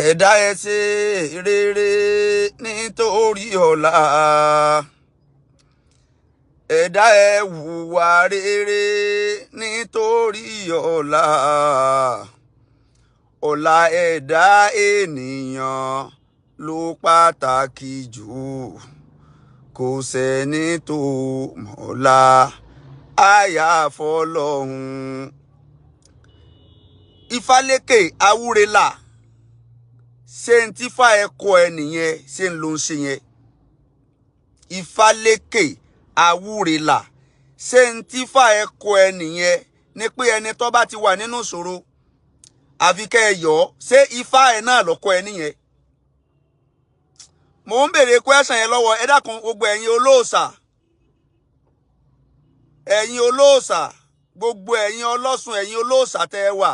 Ẹ̀dá ẹ ṣe rere nítorí ọ̀la. Ẹ̀dá ẹ hùwà rere nítorí ọ̀la. Ọ̀la ẹ̀dá ènìyàn ló pàtàkì jù. Kò sẹ́ni tó mọ̀la àyàfọ́lọ́hun. Ifálékè Awúrẹ́là, ṣé n tí fà ẹ kọ ẹ nìyẹn? Ṣé n ló ń ṣe yẹn? Ifálékè Awúrẹ́là, ṣé n tí fà ẹ kọ ẹ nìyẹn? Ni pé ẹni tó bá ti wà nínú ìṣòro àfi kẹ́ ẹ yọ̀ ọ́. Ṣé ifá ẹ náà lọ́kọ ẹ nìyẹn? Mò ń béèrè question yẹn lọ́wọ́ ẹ. Dákun, gbogbo ẹ̀yin olóòṣà, ẹ̀yin olóòṣà, gbogbo ẹ̀yin ọlọ́sùn, ẹ̀yin olóòṣà tẹ́ ẹ wà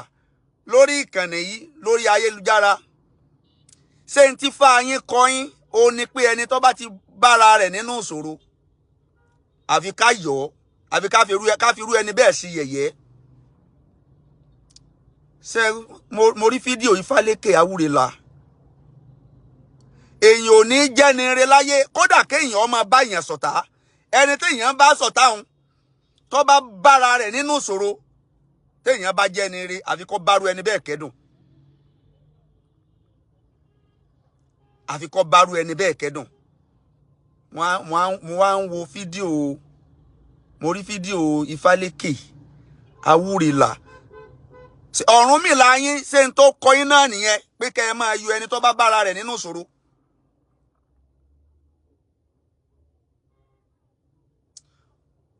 lórí ìkànnì yìí, lórí ayélujára, ṣé n tí fà yín kọ́ yín ó ní pé ẹni tó bá ti bára rẹ̀ nínú ìṣòro àfi ká yọ̀ ọ́, àfi ká fi irú ẹni bẹ́ẹ̀ sí yẹ̀yẹ́? Ṣé mo rí fídíò Ifálékè Awúrẹ́là. Èèyàn ò ní jẹ́ni re láyé, kódà kéèyàn ọmọ bá èèyàn ṣọ̀tá. Ẹni téèyàn bá ṣọ̀tá òun, tó bá bára rẹ̀ nínú ìṣòro, téèyàn bá jẹ́ni re, àfi kó bárú ẹni bẹ́ẹ̀ kẹ́dùn, àfi kó bárú ẹni bẹ́ẹ̀ kẹ́dùn. Mo wá ń wo fídíò, mo rí fídíò Ifálékè Awúrẹ́là. Ọ̀rúnmìlà yín, ṣé n tó kọ yín náà nìyẹn pé kẹ́ ẹ máa yọ ẹni tó bá bára rẹ̀ nínú ìṣòro?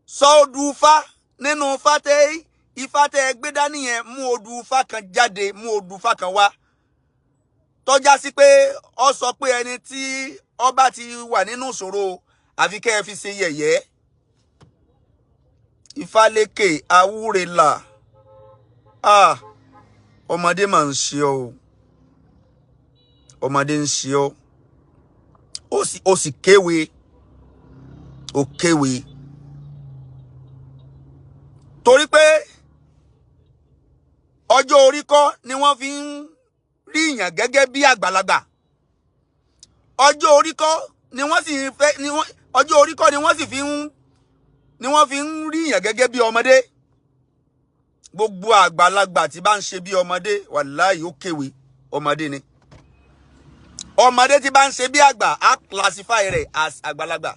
Sọ odù Ifá nínú Ifá tẹ́ Ifá tẹ́ gbé dání yẹn, mú odù Ifá kan jáde, mú odù Ifá kan wá tọ́já sí pé ọ sọ pé ẹni tí ọba ti wà nínú ìṣòro àfi kẹ́ ẹ fi ṣe yẹ̀yẹ́. Ifálékè Awúrẹ́là, ah, ọmọdé máa ń ṣe ọ o, ọmọdé ń ṣe ọ. Ó sì kéwe, ó kéwe, torí pé ọjọ́ orí kọ́ ni wọ́n fi ń rí ìyàn gẹ́gẹ́ bí àgbàlagbà. Ọjọ́ orí kọ́ ni wọ́n sì fẹ́ ni wọ́n ọjọ́ orí kọ́ ni wọ́n sì fi ń ni wọ́n fi ń rí ìyàn gẹ́gẹ́ bí ọmọdé. Gbogbo àgbàlagbà tí bá ń ṣe bí ọmọdé, wàláhì ó kéwe, ọmọdé ni. Ọmọdé tí bá ń ṣe bí àgbà, á classify rẹ̀ as àgbàlagbà.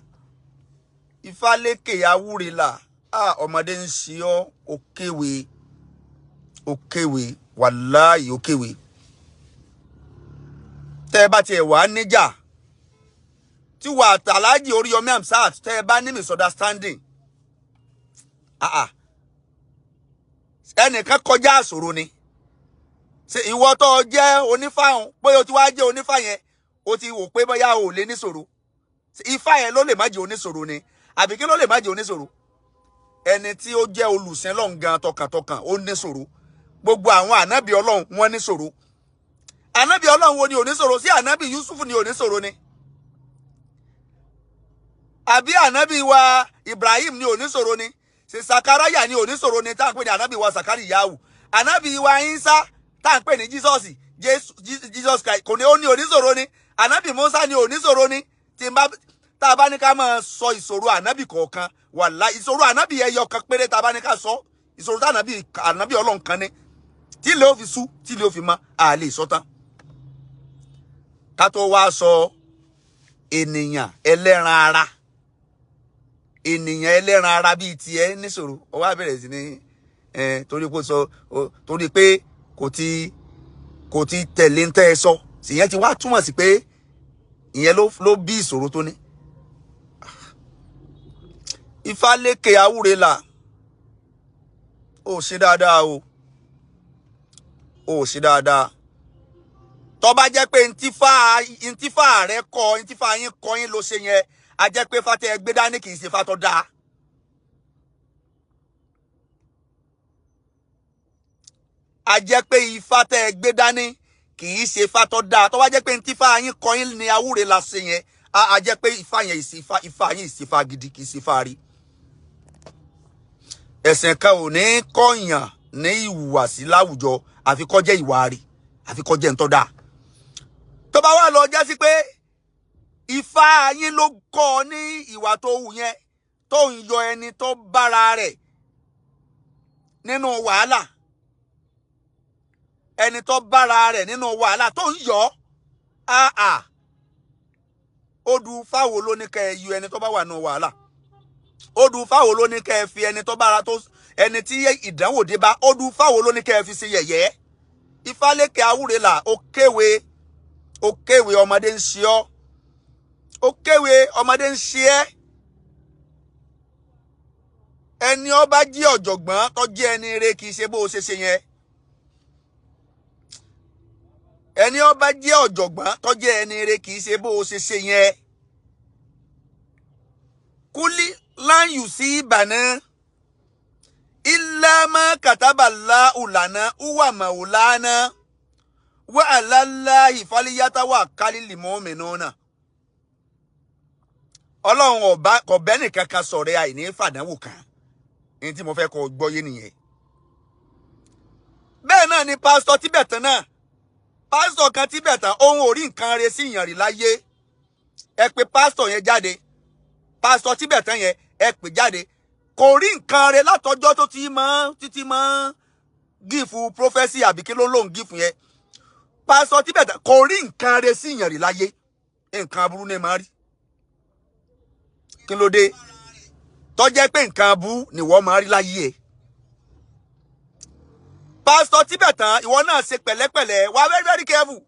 Ifálékè Awúrẹ́là, ah, ọmọdé ń ṣe ọ́, ó kéwe, ó kéwe, wàláhì ó kéwe. Tẹ́ ẹ bá tiẹ̀ wá níjà tí wà Alhaji Oríyọmí Hamzat, tẹ́ ẹ bá ní misunderstanding, ah ah, ẹnìkan kọjá àṣòro ni. Ṣe ìwọ tó jẹ́ onífáhùn, bóyá o ti wá jẹ́ onífá yẹn, o ti wò pé bóyá o ò lè níṣòro, ifá yẹn ló lè má jẹ́ oníṣòro ni, àbí kí ló lè má jẹ́ oníṣòro? Ẹni tí ó jẹ́ olùsìn Ọlọ́run gan tọkàntọkàn ó níṣòro. Gbogbo àwọn ànábì Ọlọ́run wọ́n níṣòro. Ànábì Ọlọ́run wo ni oníṣòro? Sí ànábì Yusuf ni oníṣòro ni, àbí ànábì wa Ibrahim ni oníṣòro ni? Ṣe Sakaraya ni oníṣòro ni, tá à ń pè ní ànábì wa Sakariyahu? Ànábì wa Isa tá à ń pè ní Jesus Christ kò ní ó ní oníṣòro ni? Ànábì Musa ni oníṣòro ni? Tí n bá tá a bá ní ká máa sọ ìṣòro ànábì kọ̀ọ̀kan, wàláhì ìṣòro ànábì ẹyọ kan péré, tá a bá ní ká sọ ìṣòro tá ànábì Ọlọ́run kan ní, tí ilé ó fi sú, tí ilé ó fi mọ́, a lè sọ tán. Ká tó wá sọ ènìyàn ẹlẹ́ran ara, ènìyàn ẹlẹ́ran ara bíi tiẹ̀ níṣòro, ó wá bẹ̀rẹ̀ sí ní torí pé sọ, torí pé kò ti tẹ̀lé ń tẹ́ ẹ sọ, ìyẹn ti wá túmọ̀ sí pé ìyẹn ló bí ìṣòro tó ní. Ifálékè Awúrẹ́là, ó ṣe dáadáa o, ó ṣe dáadáa. Tó bá jẹ́ pé ntífà rẹ kọ, ntífà yín kọ yín ló ṣe yẹn, a jẹ́ pé fàtẹ́ ẹgbẹ́ dání kì í ṣe fàtọ́ dáa. A jẹ́ pé ifá tẹ́ ẹ gbé dání kì í ṣe fàtọ́ dáa. Tó bá jẹ́ pé ntífà yín kọ yín ní Awúrẹ́là ṣe yẹn, a jẹ́ pé ifá yẹn ifá yín ìṣèfà gidi, kì í ṣe fà rí. Ẹ̀sìn kan ò ní kọ̀yàn ní ìhùwàsí láwùjọ àfi kó jẹ́ ìwà rí, àfi kó jẹ́ ntọ́ dáa. Tó bá wà lọ jásí pé Ifá yín ló kọ́ ọ ní ìwà tó hù yẹn, tó ń yọ ẹni tó bára rẹ̀ nínú wàhálà, ẹni tó bára rẹ̀ nínú wàhálà tó ń yọ, áà, odù fáwo ló ní kẹ́ ẹ yọ ẹni tó bá wà nínú wàhálà? Odù fáwo ló ní kẹ́ ẹ fi ẹni tó bára tó ẹni tí ìdánwò dé bá? Odù fáwo ló ní kẹ́ ẹ fi ṣe yẹ̀yẹ́? Ifálékè Awúrẹ́là, ó kéwe, ó kéwe, ọmọdé ń ṣe ọ́. Ó kéwe, ọmọdé ń ṣe ẹ́. Ẹni ó bá jí ọ̀jọ̀gbọ́n tó jẹ́ ẹni rere, kì í ṣe bó o ṣe ṣe yẹn. Ẹni ó bá jẹ́ ọ̀jọ̀gbọ́n tó jẹ́ ẹni rere, kì í ṣe bó o ṣe ṣe yẹn. Kúlí láyù sí ìbànú ìlàmà kàtàbàlà ùlànà ùwàmàwùlànà wàhálàlà ìfàlíyàtàwà kálílì mọ́mìnà. Ọlọ́run ọba kò bẹ́ẹ̀ nìkan kan sọ̀rọ̀ àìní fàdánwò kan ní tí mo fẹ́ kọ́ gbọ́yé nìyẹn. Bẹ́ẹ̀ náà ni pásítọ̀ Tíbẹ̀tàn náà, pásítọ̀ kan Tíbẹ̀tàn, òun ò rí nǹkan re sí ìyàn rí láyé. Ẹ pé pásítọ̀ yẹn jáde, pásítọ̀ Tíbẹ̀tàn yẹn, ẹ pè jáde. Kò rí nǹkan re látọjọ́ tó ti mọ́ títí mọ́ give prophecy, àbí kí ló lóun give yẹn. Pásítọ̀ Tíbẹ̀tàn kò rí nǹkan re sí ìyàn rí láyé, nǹkan aburú ni máa rí. Kí ló dé tó jẹ́ pé nǹkan abú ni wọ́n máa rí láyé ẹ̀? Pásítọ̀ Tíbẹ̀tàn, ìwọ náà ṣe pẹ̀lẹ́pẹ̀lẹ́, wà very very careful.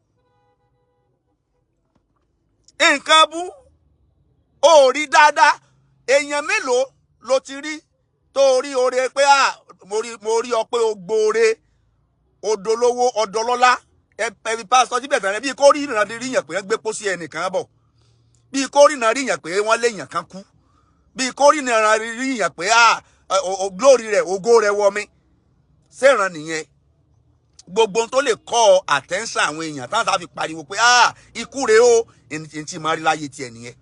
Nǹkan abú ó rí dáadáa. Èèyàn mélòó ló ti rí tó rí oore pé à mo rí ọ pé o gbóore, o dolówó, ọdọlọ́lá? Ẹ fi pásítọ̀ Tíbẹ̀tàn rẹ, bíi kó rí ìrìnà rí yàn pé wọ́n gbé pósí ẹnìkan bọ̀, bíi kó rí ìrìnà rí yàn pé wọ́n lé yàn kan kú, bíi kó rí ìrìnà rí yàn pé à glory rẹ̀, ògo rẹ̀ wọ mi ṣèràn nìyẹn. Gbogbo ohun tó lè kọ́ attention àwọn èèyàn táwọn sáà fi pariwo pé ah, ikú rèé o, ẹni tí máa rí láyé tiẹ̀ nìyẹn.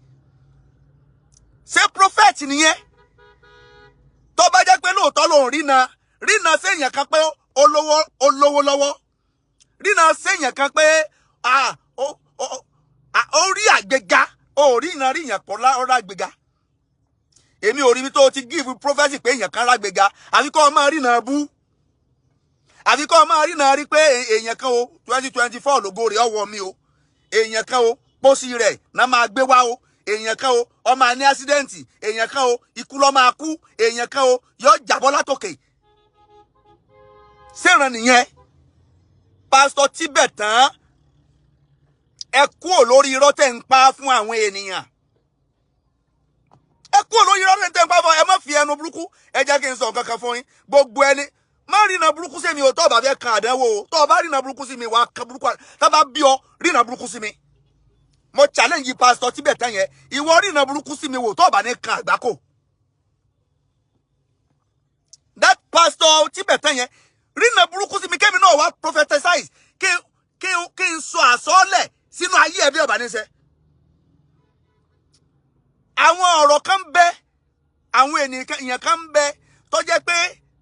Ṣé prophet nìyẹn? Tó bá jẹ́ pé lóòótọ́ lòun rína rína séèyàn kan pé olówó, olówó lọ́wọ́, rína séèyàn kan pé ah, ó rí àgbéga, ó rína ríyàn pọ̀ ọ̀rọ̀ àgbéga. Èmi ò rí ibi tó o ti give prophecy pé èèyàn kan rágbéga, àfi kọ́ ọ máa rína bú, àfi kọ́ ọ máa rína rí pé èèyàn kan o, 2024 lógo rẹ̀ ọwọ́ mi o, èèyàn kan o, pósí rẹ̀ náà máa gbé wá o, èèyàn kan o, ó máa ní accident, èèyàn kan o, ikú ló máa kú, èèyàn kan o, yóò jábọ́ látòkè. Ṣèràn nìyẹn? Pásítọ̀ Tíbẹ̀tàn, ẹ kúrò lórí irọ́ tẹ̀ ń pa fún àwọn ènìyàn. Ẹ kúrò lórí irọ́ tẹ̀ ń pa fún. Ẹ má fi ẹnu burúkú. Ẹ jẹ́ kí n sọ nǹkan kan fún yín. Gbogbo ẹni má rìnà burúkú sí mi o. Tó o bá fẹ́ kan àdánwò o, tó o bá rìnà burúkú sí mi, wàá kan burúkú. Tá bá bí ọ rìnà burúkú sí mi, mo challenge pásítọ̀ Tíbẹ̀tàn yẹn, ìwọ rìnà burúkú sí mi wò, tó o bá ní kan àgbákò. That pastor Tíbẹ̀tàn yẹn, rìnà burúkú sí mi, kémi náà wá prophesize, kí n sọ àsọọ́lẹ̀ sínú ayé ẹ̀ bí ọ̀bà níṣẹ́. Àwọn ọ̀rọ̀ kan bẹ, àwọn ènìyàn kan bẹ tó jẹ́ pé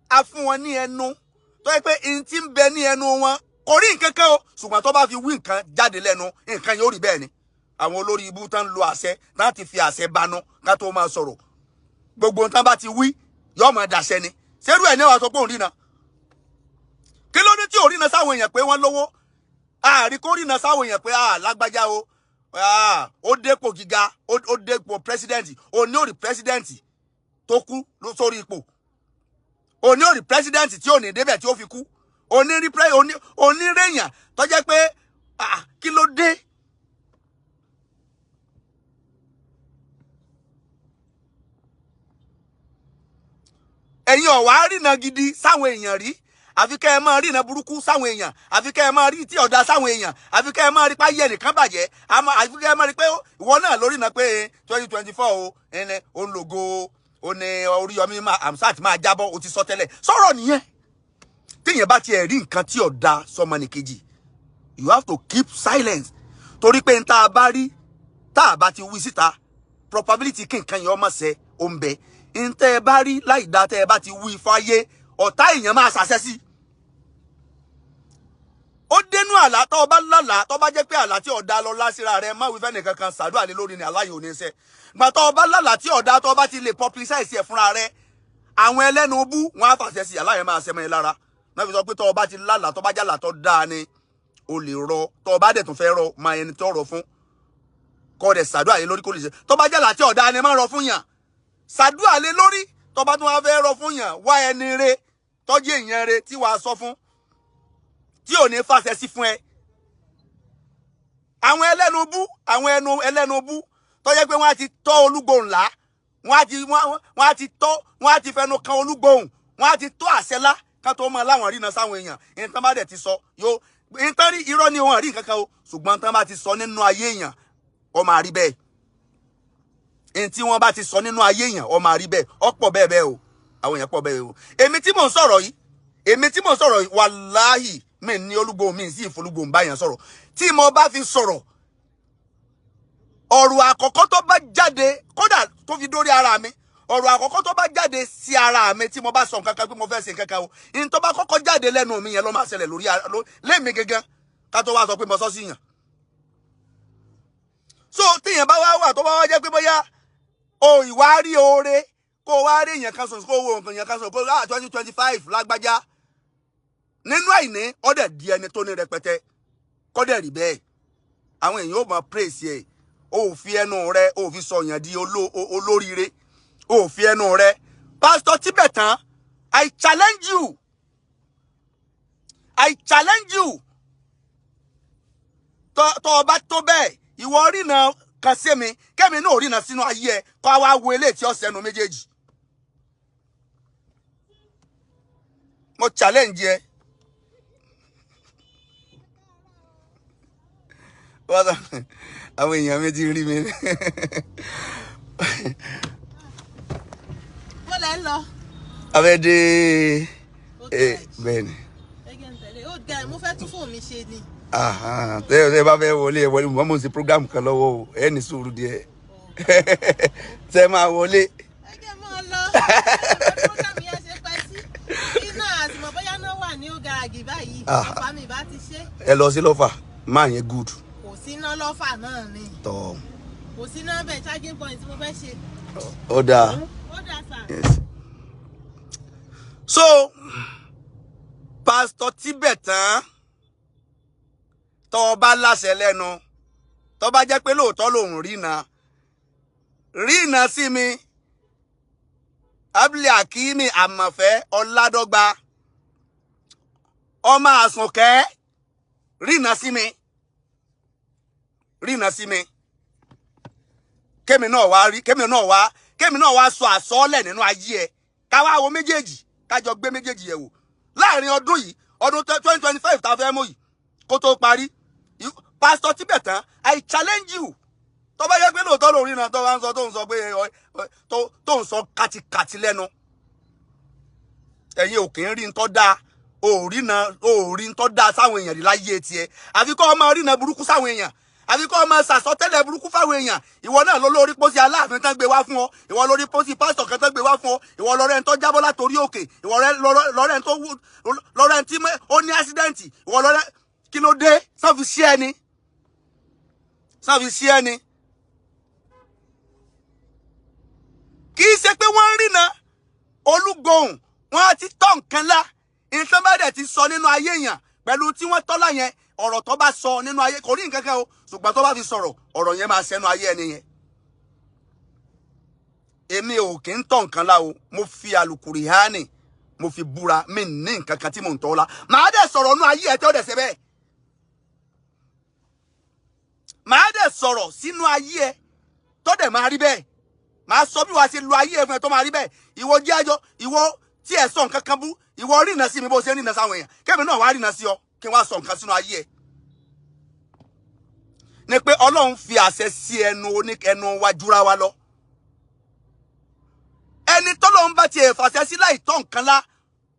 a fún wọn ní ẹnu, tó jẹ́ pé n tí ń bẹ ní ẹnu wọn, kò rí nǹkan kan o, ṣùgbọ́n tó bá fi wí nǹkan jáde lẹ́nu, nǹkan yóò rí bẹ́ẹ̀ ni. Àwọn olórí ibú tán lo àṣẹ láti fi àṣẹ banu ká tó máa sọ̀rọ̀, gbogbo nǹkan bá ti wí yóò máa dàṣẹ ni. Ṣerú ẹ̀ ní wàá sọ pé òun rí na? Kí ló dé tí ò rí na sáwọn èèyàn pé wọ́n lówó? Àárí kó rí na sáwọn èèyàn pé lágbájá o, ó dépò gíga, ó dépò president. Òní ò rí president tó kú sórí ipò, òní ò rí president tí ò ní débẹ̀ tí ó fi kú, òní rí òní rèèyàn tó jẹ́ pé kí ló dé? Ẹ̀yin ọ̀wá rìnà gidi sáwọn èèyàn rí, àfi kẹ́ ẹ máa rìnà burúkú sáwọn èèyàn, àfi kẹ́ ẹ máa rí tí ọ̀dà sáwọn èèyàn, àfi kẹ́ ẹ máa rí páyé ẹnìkan bàjẹ́, àfi kẹ́ ẹ máa rí pé ìwọ náà lórí náà pé 2024 o, ẹni òun lògo o ní Oríyọmí Hamzat máa jábọ́, o ti sọ tẹ́lẹ̀. Sọ̀rọ̀ nìyẹn. Téèyàn bá tiẹ̀ rí nǹkan tí ọ̀dà sọmọnìkejì, you have to keep silence, torí pé n tá a bá rí, tá a bá ti wí síta, probability kí nǹkan yẹn ọmọ ṣẹ ó ń bẹ. N tẹ́ ẹ bá rí láì dá, tẹ́ ẹ bá ti wí fáyé, ọ̀tá èèyàn máa ṣàṣẹ sí. Ó dénú àlá. Tó o bá lálàá, tó bá jẹ́ pé àlá tí ọ̀dà lọ lásìra rẹ, má wí fẹ́ nìkan kan, ṣàdúrà lé lórí ni, àlá yìí ò ní ṣẹ. Gbà tó o bá lálàá tí ọ̀dà, tó o bá ti lè publicize ẹ̀ fúnra rẹ, àwọn ẹlẹ́nu bú wọn á fàṣẹ sí, àlá yẹn máa ṣẹ mọ́ ẹ lára. Náà fi sọ pé tó o bá ti lálàá, tó bá jálàá tó dáa ni o lè rọ. Tó o bá dẹ̀ tún fẹ́ rọ, máa ẹni tó rọ fún kọ́ dẹ̀ ṣàdúrà lé lórí kó lè ṣe. Tó bá jálàá tí ọ̀dà ni, má rọ fún yàn, ṣàdúrà lé lórí. Tó bá tún wá fẹ́ rọ fún yàn, wá ẹni re tọ́jú èèyàn re tí wàá sọ fún, tí ò ní fàṣẹ sí fún ẹ. Àwọn ẹlẹ́nu bú, àwọn ẹnu ẹlẹ́nu bú tó jẹ́ pé wọ́n á ti tọ́ olúgbòhùn lá, wọ́n á ti tọ́, wọ́n á ti fẹnu kan olúgbòhùn, wọ́n á ti tọ́ àṣẹ lá ká tó mọ láwọn rína sáwọn èèyàn. Ìtàn bá dẹ̀ ti sọ yóò ìtàn rí, irọ́ ni, wọn rí nǹkan kan o. Ṣùgbọ́n tán bá ti sọ nínú ayé èèyàn, ó máa rí bẹ́ẹ̀. Ní tí wọ́n bá ti sọ nínú ayé èèyàn, ó máa rí bẹ́ẹ̀. Ọ̀pọ̀ bẹ́ẹ̀ bẹ́ẹ̀ o, àwọn èèyàn pọ̀ bẹ́ẹ̀ o. Èmi tí mò ń sọ̀rọ̀ yìí, èmi tí mò ń sọ̀rọ̀ yìí, wàláhì, mi ní olúgbòhùn, mi sì ìfolúgbòhùn báyàn sọ̀rọ̀. Tí mo bá fi sọ̀rọ̀, ọ̀rọ̀ àkọ́kọ́ tó bá jáde, kódà tó fi dórí ara mi, ọ̀rọ̀ àkọ́kọ́ tó bá jáde sí ara mi, tí mo bá sọ nǹkan kan pé mo fẹ́ ṣe nǹkan kan o, ní tó bá kọ́kọ́ jáde lẹ́nu mi yẹn ló máa ṣẹlẹ̀ lórí lémi gangan, ká tó wá sọ pé mo sọ sí yàn. So tíyẹn bá wá wà, tó bá wá jẹ́ pé bóyá o ìwà rí oore, kó o wá rí èèyàn kan sọ̀rọ̀, kó o wo nǹkan èèyàn kan sọ̀rọ̀, kó o ah, 2025, lágbájá nínú àìní ọ̀dẹ̀ di ẹni tó ní rẹpẹtẹ, kọ́dẹ̀ rí bẹ́ẹ̀, àwọn èèyàn ó máa praise ẹ̀. O ò fi ẹnu rẹ, o ò fi sọ yàn di olóríire, o ò fi ẹnu rẹ. Pastor Tibetan, I challenge you, I challenge you. Tọ́ ọ bá tó bẹ́ẹ̀, ìwọ rìnà kan sí mi, kẹ́mi náà rìnà sínú ayé ẹ, kọ́ wa wo eléyìí tí ó sẹ́nu méjèèjì. Mo challenge ẹ. Àwọn èèyàn mi ti rí mi. Mo lẹ ń lọ. Abẹ́ dé. Old eh, garage. Bẹ́ẹ̀ ni. Ẹgẹ́ ń tẹ̀lé old guy, mo fẹ́ tún fóònù mi ṣe ni. Tẹ́ ẹ bá fẹ́ wọlé, ẹ wọlé. Mo mọ̀ ń ṣe program kan lọ́wọ́ o, ẹ ní sùúrù díẹ̀, tẹ́ máa wọlé. Ẹgẹ́ mọ́ ọ lọ. Ẹgbẹ́ program yẹn ṣe pẹ́ sí. Iná àtìmọ̀ bóyá náà wà ní old garage báyìí. Ọ̀pá mi bá ti ṣe. Ẹ lọ sí lọ́fà máa yẹn good. Kò sí iná lọ́fà náà ni. Tọ́. Kò sí iná bẹ́ẹ̀, charging point tí mo fẹ́ ṣe. Ó dáa. Ó dà sà. Yes. So Pastor Tibetan, tọ́ ọ bá láṣẹ lẹ́nu, tọ́ bá jẹ́ pé lóòótọ́ lòun rína rína sí mi, Abdul Hakimi Àmọ̀fẹ́ Ọládọ́gba ọmọ Àsùnkẹ́, rína sí mi, rína sí mi, kémi náà wá rí, kémi náà wá sọ àsọọ́lẹ̀ nínú ayé ẹ, ká wá wo méjèèjì, kájọ gbé méjèèjì yẹ̀ wò láàrin ọdún yìí, ọdún 2025 tá a fẹ́ mú yìí, kó tó parí. Pastor Tibetan, I challenge you. Tó bá yẹ pé lóòótọ́ lórí náà tó bá ń sọ, tó ń sọ pé tó ń sọ kàtìkàtì lẹ́nu, ẹ̀yin ò kì í rí ń tọ́ dáa, ò rí na, ò rí ń tọ́ dáa sáwọn èèyàn rí láyé tiẹ̀, àfi kọ́ ọmọ rí na burúkú sáwọn èèyàn, àfi kọ́ ọmọ sàsọtẹ́lẹ̀ burúkú fáwọn èèyàn. Ìwọ náà ló lórí pósí aláàfin tán gbé wá fún ọ, ìwọ lórí pósí pásítọ̀ kan tán gbé wá fún ọ, ìwọ lọ́rẹ́ ń tó jábọ́ látòrí òkè, ìwọ lọ́rẹ́ ń tó wú, lọ́rẹ́ ń tí ó ní accident, ìwọ lọ́rẹ́. Kí ló dé? Sáfi sí ẹni, sáfi sí ẹni. Kì í ṣe pé wọ́n ń rìnà olúgbòhùn, wọ́n á ti tọ́ nǹkan lá. Nǹkan bá dẹ̀ ti sọ nínú ayé èèyàn pẹ̀lú tí wọ́n tọ́lá yẹn, ọ̀rọ̀ tó bá sọ nínú ayé, kò rí nǹkan kan o, ṣùgbọ́n tó bá fi sọ̀rọ̀, ọ̀rọ̀ yẹn máa ṣẹnu ayé ẹni yẹn. Èmi ò kì í tọ́ nǹkan lá o. Mo fi àlùkùrìhánì, mo fi búra, mi ní nǹkan kan tí mò ń tọ́ la. Màá dẹ̀ sọ̀rọ̀ nínú ayé ẹ̀ tí ó dẹ̀ ṣe bẹ́ẹ̀. Màá dẹ̀ sọ̀rọ̀ sínú ayé ẹ tó dẹ̀ máa rí bẹ́ẹ̀. Màá sọ bí wàá ṣe lu ayé ẹ fún ẹ tó máa rí bẹ́ẹ̀. Ìwọ jẹ́ àjọ, ìwọ tí ẹ sọ nǹkan kan bú, ìwọ rìnà sí mi bó ṣe rìnà sáwọn èèyàn, kẹ́mi náà wàá rìnà sí ọ, kí n wá sọ nǹkan sínú ayé ẹ. Ni pé Ọlọ́run fi àṣẹ sí ẹnu oní ẹnu wa júra wa lọ. Ẹni tọ́lọ́run bá tiẹ̀ fàṣẹ sí láì tọ́ nǹkan lá,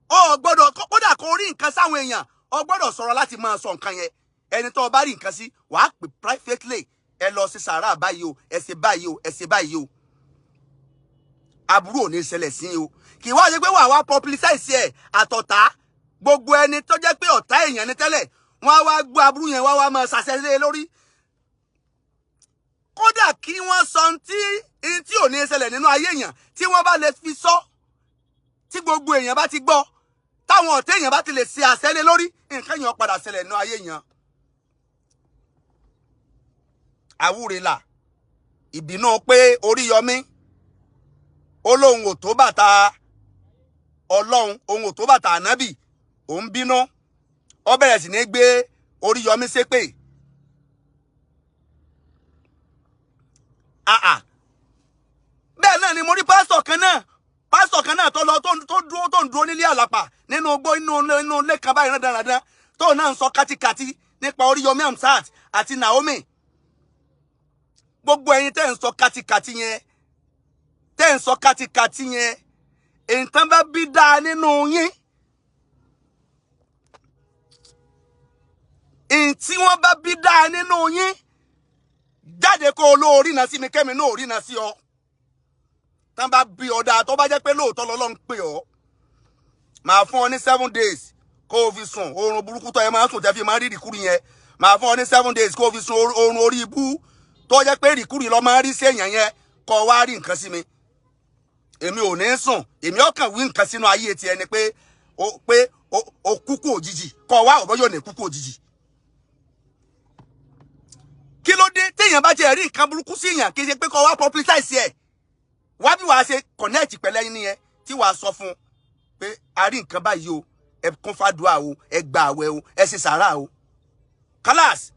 ọ gbọ́dọ̀ kódà kó rí nǹkan sáwọn èèyàn, ọ gbọ́dọ̀ sọ̀rọ̀ láti máa sọ nǹkan yẹn. Ẹni tó o bá rí nǹkan sí, wàá pè privately, ẹ lọ sí sàárà báyìí o, ẹ ṣe báyìí o, ẹ ṣe báyìí o, aburú ò ní ṣẹlẹ̀ sí o. Kì í wá ṣe pé wàá wá publicize ẹ̀ àtọ̀tá. Gbogbo ẹni tó jẹ́ pé ọ̀tá èèyàn ni tẹ́lẹ̀, Wọ́n á wá gbọ́ aburú yẹn, wọ́n á wá máa ṣàṣẹ lé lórí. Kódà kí wọ́n sọ tí tí ò ní ṣẹlẹ̀ nínú ayé èèyàn, tí wọ́n bá lè fi sọ, tí gbogbo èèyàn bá ti gbọ́, táwọn ọ̀tá èèyàn bá ti lè ṣe àṣẹ lé lórí, nǹkan yẹn padà ṣẹlẹ̀ nínú ayé èèyàn. Àwúrelà ìbínú pé Oríyọmí ó lóun ò tó bàtà Ọlọ́run, òun ò tó bàtà ànábì, òun bínú, ó bẹ̀rẹ̀ sí ní gbé Oríyọmí ṣépè. Àà bẹ́ẹ̀ náà ni mo rí pásítọ̀ kan náà tó lọ tó dúró tó ń dúró nílé àlàpà nínú igbó inú ilé kan báyìí rádaràdán, tó náà ń sọ kátikáti nípa Oríyọmí Hamzat àti Naomi. Gbogbo ẹ̀yin tẹ́ ń sọ kátikáti yẹn, tẹ́ ń sọ kátikáti yẹn, nǹkan bá bí dáa nínú yín, tí wọ́n bá bí dáa nínú yín, jáde kó o lóorí náà sí mi, kẹ́mi náà rí náà sí ọ. Tán bá bí ọ dáa, tó bá jẹ́ pé lóòótọ́ lọ́lọ́run pè ọ́, màá fún ọ ní 7 days kó o fi sùn oorun burúkú tó ẹ máa ń sùn tẹ́ fi máa ń rí ìrìkúrì yẹn. Màá fún ọ ní 7 days kó o fi sùn oorun orí ibú tó jẹ́ pé ìrìkúrì lọ́ máa ń rí sí èèyàn yẹn, kó o wá rí nǹkan sí mi. Èmi ò ní sùn, èmi ọkàn wí nǹkan sínú ayé tiẹ̀ ni pé o kúkú òjijì, kó o wá ọ̀bọ yóò ní kúkú òjijì. Kí ló dé téèyàn bá ti rí nǹkan burúkú sí èèyàn, kì í ṣe pé kó wá publicize ẹ̀, wá bí wàá ṣe connect pẹ̀lẹ́ yín nìyẹn, tí wàá sọ fún un pé a rí nǹkan báyìí o, ẹ kún fàdúrà o, ẹ gba àwẹ̀ o, ẹ ṣe sàárà o. Kálás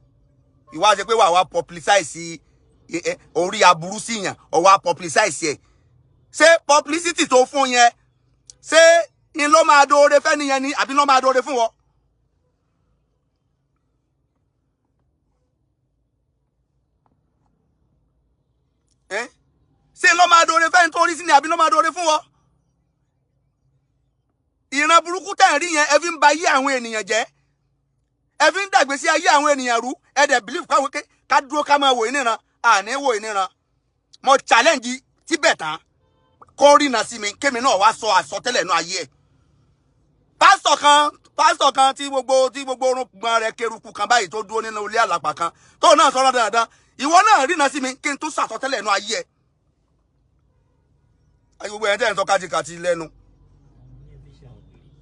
ìwà ṣe pé wàá wá publicize orí aburú sí èèyàn, ó wá publicize ẹ̀. Ṣé publicity tó fún yẹn, ṣé ń ló máa dóore fẹ́ nìyẹn ni àbí ló máa dóore fún wọn? Ṣé ló máa dóore fẹ́ni tó rí sí ni àbí ló máa dóore fún wọn? Ìran burúkú tẹ̀ ń rí yẹn, ẹ fi ń ba ayé àwọn ènìyàn jẹ́, ẹ fi ń dàgbé sí ayé àwọn ènìyàn rú. Ẹ dẹ̀ believe káwọn ká dúró ká máa wò yín níran, àní wò yín níran. Mo challenge tíbẹ̀ tán kó rìnà sí mi, kémi náà wá sọ àsọtẹ́lẹ̀ náà ayé ẹ̀. Pásítọ̀ kan tí gbogbo orun gbọ́n rẹ̀ keruku kan báyìí tó dúró nínú ilé àlàpà kan tó náà sọ̀rọ̀ dáadáa, ìwọ náà rìnà sí mi kí n tún sàsọtẹ́lẹ̀ náà ayé ẹ̀. Gbogbo ẹ̀yin tẹ́ ń sọ kátikàti lẹ́nu,